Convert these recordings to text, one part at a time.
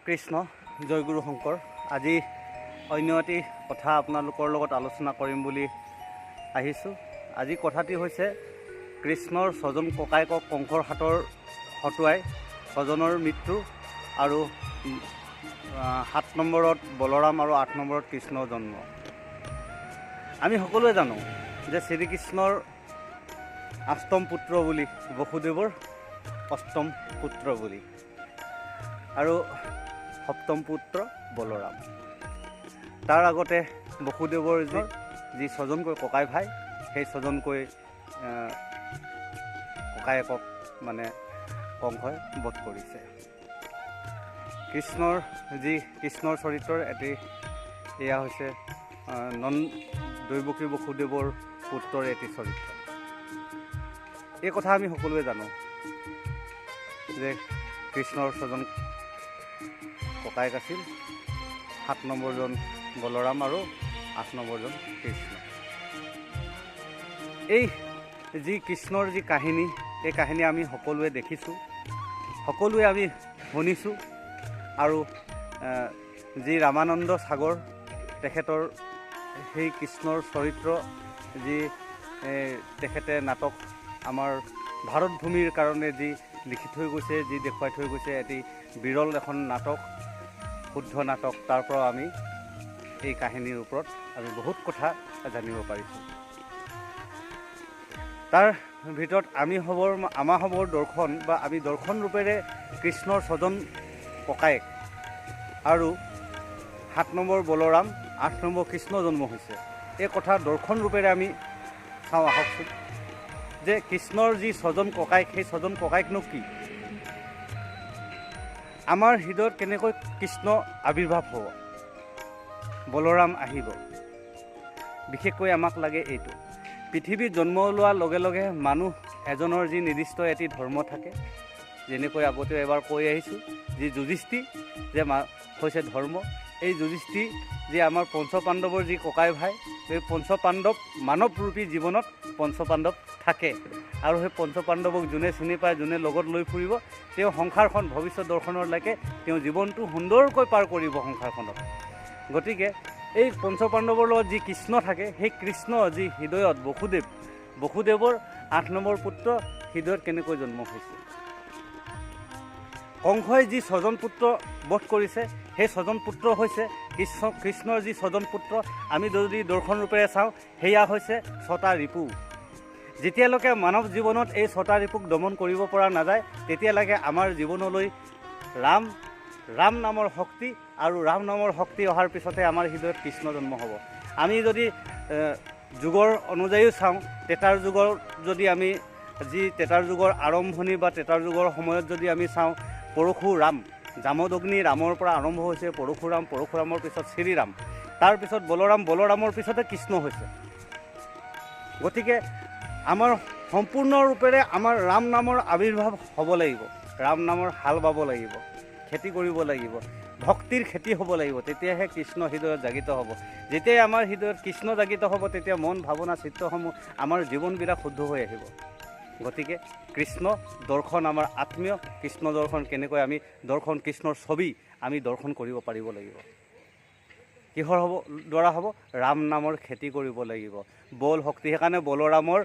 কৃষ্ণ জয়গুৰু শংকৰ। আজি অন্য এটি কথা আপোনালোকৰ লগত আলোচনা কৰিম বুলি আহিছোঁ। আজি কথাটি হৈছে কৃষ্ণৰ ছজন ককায়েকক কংসৰ হাতৰ হতুৱাই ছজনৰ মৃত্যু আৰু 7 নম্বৰত বলৰাম আৰু 8 নম্বৰত কৃষ্ণ জন্ম। আমি সকলোৱে জানো যে শ্ৰীকৃষ্ণৰ অষ্টম পুত্ৰ বুলি, বসুদেৱৰ অষ্টম পুত্ৰ বুলি, আৰু সপ্তম পুত্ৰ বলৰাম। তাৰ আগতে বসুদেৱৰ যি ছজনকৈ ককাই ভাই, সেই ছজনকৈ ককায়েকক মানে কংসই বধ কৰিছে। কৃষ্ণৰ যি কৃষ্ণৰ চৰিত্ৰৰ এটি এয়া হৈছে দৈৱকী বসুদেৱৰ পুত্ৰৰ এটি চৰিত্ৰ। এই কথা আমি সকলোৱে জানো যে কৃষ্ণৰ ছজন ককায়েক আছিল, 7 নম্বৰজন বলৰাম আৰু 8 নম্বৰজন কৃষ্ণ। এই যি কৃষ্ণৰ যি কাহিনী, এই কাহিনী আমি সকলোৱে দেখিছোঁ, সকলোৱে আমি শুনিছোঁ। আৰু যি ৰামানন্দ সাগৰ, তেখেতৰ সেই কৃষ্ণৰ চৰিত্ৰ যি তেখেতে নাটক আমাৰ ভাৰত ভূমিৰ কাৰণে যি লিখি থৈ গৈছে, যি দেখুৱাই থৈ গৈছে, এটি বিৰল এখন নাটক, শুদ্ধ নাটক, তাৰ পৰা আমি এই কাহিনীৰ ওপৰত আমি বহুত কথা জানিব পাৰিছোঁ। তাৰ ভিতৰত আমি আমাৰ হ'বৰ দৰ্শন বা আমি দৰ্শন ৰূপেৰে কৃষ্ণৰ ছজন ককায়েক আৰু 7 নম্বৰ বলৰাম, 8 নম্বৰ কৃষ্ণ জন্ম হৈছে। এই কথা দৰ্শন ৰূপেৰে আমি চাওঁ আহকচোন যে কৃষ্ণৰ যি ছজন ককায়েক, সেই ছজন ককায়েকনো কি, আমাৰ হৃদয়ত কেনেকৈ কৃষ্ণ আৱিৰ্ভাৱ হ'ব, বলৰাম আহিব। বিশেষকৈ আমাক লাগে এইটো, পৃথিৱীত জন্ম লোৱাৰ লগে লগে মানুহ এজনৰ যি নিৰ্দিষ্ট এটি ধৰ্ম থাকে, যেনেকৈ আগতেও এবাৰ কৈ আহিছোঁ, যি যুধিষ্ঠিৰ যে হৈছে ধৰ্ম, এই যুধিষ্ঠিৰ যে আমাৰ পঞ্চপাণ্ডৱৰ যি ককাই ভাই, সেই পঞ্চপাণ্ডৱ মানৱৰূপী জীৱনত পঞ্চপাণ্ডৱ থাকে। আৰু সেই পঞ্চপাণ্ডৱক যোনে চিনি পায়, যোনে লগত লৈ ফুৰিব, তেওঁ সংসাৰখন ভৱিষ্যত দৰ্শনলৈকে তেওঁ জীৱনটো সুন্দৰকৈ পাৰ কৰিব সংসাৰখনত। গতিকে এই পঞ্চপাণ্ডৱৰ লগত যি কৃষ্ণ থাকে, সেই কৃষ্ণ যি হৃদয়ত বসুদেৱৰ 8 নম্বৰ পুত্ৰ হৃদয়ত কেনেকৈ জন্ম হৈছে। কংসই যি ছজন পুত্ৰ বধ কৰিছে, সেই ছজন পুত্ৰ হৈছে কৃষ্ণৰ যি ছজন পুত্ৰ, আমি যদি দৰ্শন ৰূপেৰে চাওঁ, সেয়া হৈছে ছটা ৰিপু। যেতিয়ালৈকে মানৱ জীৱনত এই ছটা ৰিপুক দমন কৰিব পৰা নাযায়, তেতিয়ালৈকে আমাৰ জীৱনলৈ ৰাম নামৰ শক্তি আৰু ৰাম নামৰ শক্তি অহাৰ পিছতে আমাৰ হৃদয়ত কৃষ্ণ জন্ম হ'ব। আমি যদি যুগৰ অনুযায়ীও চাওঁ, ত্ৰেতাৰ যুগৰ যদি আমি যি ত্ৰেতাৰ যুগৰ আৰম্ভণি বা ত্ৰেতাৰ যুগৰ সময়ত যদি আমি চাওঁ, পৰশুৰাম, জামদগ্নি ৰামৰ পৰা আৰম্ভ হৈছে পৰশুৰাম, পৰশুৰামৰ পিছত শ্ৰীৰাম, তাৰপিছত বলৰাম, বলৰামৰ পিছতে কৃষ্ণ হৈছে। গতিকে আমাৰ সম্পূৰ্ণৰূপেৰে আমাৰ ৰাম নামৰ আৱিৰ্ভাৱ হ'ব লাগিব, ৰাম নামৰ হাল বাব লাগিব, খেতি কৰিব লাগিব, ভক্তিৰ খেতি হ'ব লাগিব, তেতিয়াহে কৃষ্ণ হৃদয়ত জাগৃত হ'ব। যেতিয়াই আমাৰ হৃদয়ত কৃষ্ণ জাগৃত হ'ব, তেতিয়া মন ভাৱনা চিত্তসমূহ আমাৰ জীৱনবিলাক শুদ্ধ হৈ আহিব। গতিকে কৃষ্ণ দৰ্শন আমাৰ আত্মীয়, কৃষ্ণ দৰ্শন কেনেকৈ আমি দৰ্শন, কৃষ্ণৰ ছবি আমি দৰ্শন কৰিব পাৰিব লাগিব। কিহৰ হ'ব দ্বাৰা হ'ব, ৰাম নামৰ খেতি কৰিব লাগিব, বল শক্তি। সেইকাৰণে বলৰামৰ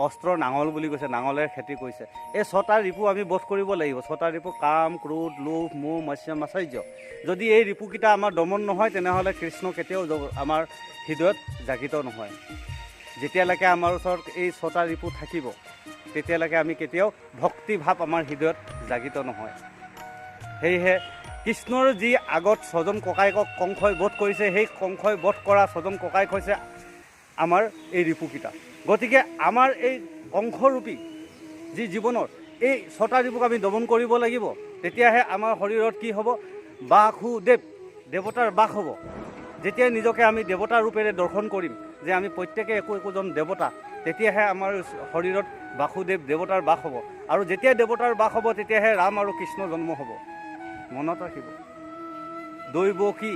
অস্ত্ৰ নাঙল বুলি কৈছে, নাঙলেৰে খেতি কৰিছে। এই ছটা ৰিপু আমি বধ কৰিব লাগিব। ছটা ৰিপু কাম, ক্ৰোধ, লোভ, মোহ, মৎস্য, মাৎসৰ্য। যদি এই ৰিপুকেইটা আমাৰ দমন নহয়, তেনেহ'লে কৃষ্ণ কেতিয়াও আমাৰ হৃদয়ত জাগৃত নহয়। যেতিয়ালৈকে আমাৰ ওচৰত এই ছটা ৰিপু থাকিব, তেতিয়ালৈকে আমি কেতিয়াও ভক্তিভাৱ আমাৰ হৃদয়ত জাগৃত নহয়। সেয়েহে কৃষ্ণৰ যি আগত ছজন ককায়েকক কংসই বধ কৰিছে, সেই কংসই বধ কৰা ছজন ককায়েক হৈছে আমাৰ এই ৰিপুকেইটা। গতিকে আমাৰ এই কংসৰূপী যি জীৱনৰ এই ছটা ৰিপুক আমি দমন কৰিব লাগিব, তেতিয়াহে আমাৰ শৰীৰত কি হ'ব, বাসুদেৱ দেৱতাৰ বাস হ'ব। যেতিয়া নিজকে আমি দেৱতা ৰূপেৰে দৰ্শন কৰিম যে আমি প্ৰত্যেকে একো একোজন দেৱতা, তেতিয়াহে আমাৰ শৰীৰত বাসুদেৱ দেৱতাৰ বাস হ'ব। আৰু যেতিয়া দেৱতাৰ বাস হ'ব, তেতিয়াহে ৰাম আৰু কৃষ্ণ জন্ম হ'ব। মনত ৰাখিব, দৈৱ কি,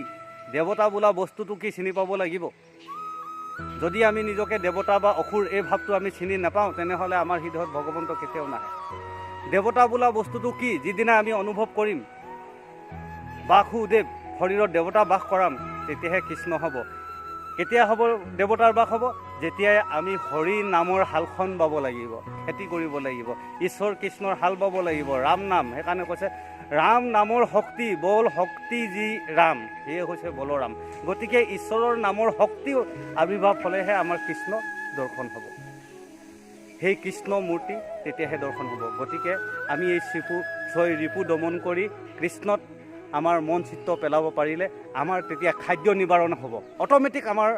দেৱতা বোলা বস্তুটো কি চিনি পাব লাগিব। যদি আমি নিজকে দেৱতা বা অসুৰ এই ভাৱটো আমি চিনি নাপাওঁ, তেনেহ'লে আমাৰ হৃদয়ত ভগৱন্ত কেতিয়াও নাহে। দেৱতা বোলা বস্তুটো কি যিদিনা আমি অনুভৱ কৰিম, বাসুদেৱ শৰীৰত দেৱতা বাস কৰাম, তেতিয়াহে কৃষ্ণ হ'ব। কেতিয়া হ'ব দেৱতাৰ বাস হ'ব? যেতিয়াই আমি হৰি নামৰ হালখন বাব লাগিব, খেতি কৰিব লাগিব, ঈশ্বৰ কৃষ্ণৰ হাল বাব লাগিব, ৰাম নাম। সেইকাৰণে কৈছে ৰাম নামৰ শক্তি, বল শক্তি যি ৰাম, সেয়ে হৈছে বলৰাম। গতিকে ঈশ্বৰৰ নামৰ শক্তি আৱিৰ্ভাৱ হ'লেহে আমাৰ কৃষ্ণ দৰ্শন হ'ব, সেই কৃষ্ণ মূৰ্তি তেতিয়াহে দৰ্শন হ'ব। গতিকে আমি এই ছয় ৰিপু দমন কৰি কৃষ্ণত আমাৰ মন চিত্ত পেলাব পাৰিলে আমাৰ তেতিয়া খাদ্য নিবাৰণ হ'ব, অট'মেটিক আমাৰ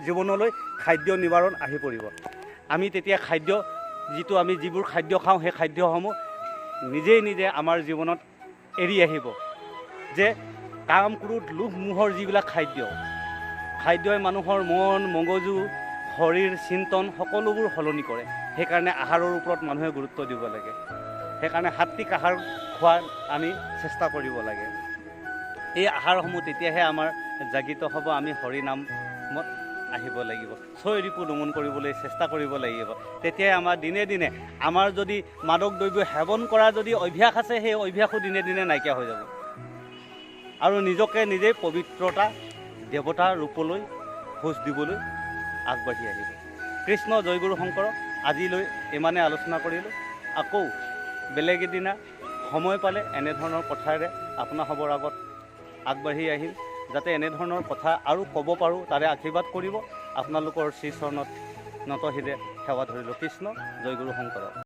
জীৱনলৈ খাদ্য নিবাৰণ আহি পৰিব। আমি তেতিয়া খাদ্য যিটো আমি যিবোৰ খাদ্য খাওঁ, সেই খাদ্যসমূহ নিজেই নিজে আমাৰ জীৱনত এৰি আহিব। যে কাম ক্ৰোধ লোভ মোহৰ যিবিলাক খাদ্য, খাদ্যই মানুহৰ মন মগজু শৰীৰ চিন্তন সকলোবোৰ সলনি কৰে। সেইকাৰণে আহাৰৰ ওপৰত মানুহে গুৰুত্ব দিব লাগে। সেইকাৰণে সাত্বিক আহাৰ খোৱাৰ আমি চেষ্টা কৰিব লাগে। এই আহাৰসমূহ তেতিয়াহে আমাৰ জাগৃত হ'ব। আমি হৰি নামত আহিব লাগিব, ছয় ৰিপু দমন কৰিবলৈ চেষ্টা কৰিব লাগিব। তেতিয়াই আমাৰ দিনে দিনে আমাৰ যদি মাদক দ্ৰব্য সেৱন কৰা যদি অভ্যাস আছে, সেই অভ্যাসো দিনে দিনে নাইকিয়া হৈ যাব আৰু নিজকে নিজেই পবিত্ৰতা দেৱতাৰ ৰূপলৈ খোজ দিবলৈ আগবাঢ়ি আহিব। কৃষ্ণ, জয়গুৰু শংকৰ। আজিলৈ ইমানে আলোচনা কৰিলোঁ। আকৌ বেলেগ এদিনা সময় পালে এনেধৰণৰ কথাৰে আপোনাসৱৰ আগত আগবাঢ়ি আহিম, যাতে এনেধৰণৰ কথা আৰু ক'ব পাৰোঁ, তাৰে আশীৰ্বাদ কৰিব। আপোনালোকৰ শ্ৰীচৰণত নতশিৰে সেৱা ধৰিলোঁ। কৃষ্ণ, জয়গুৰু শংকৰ।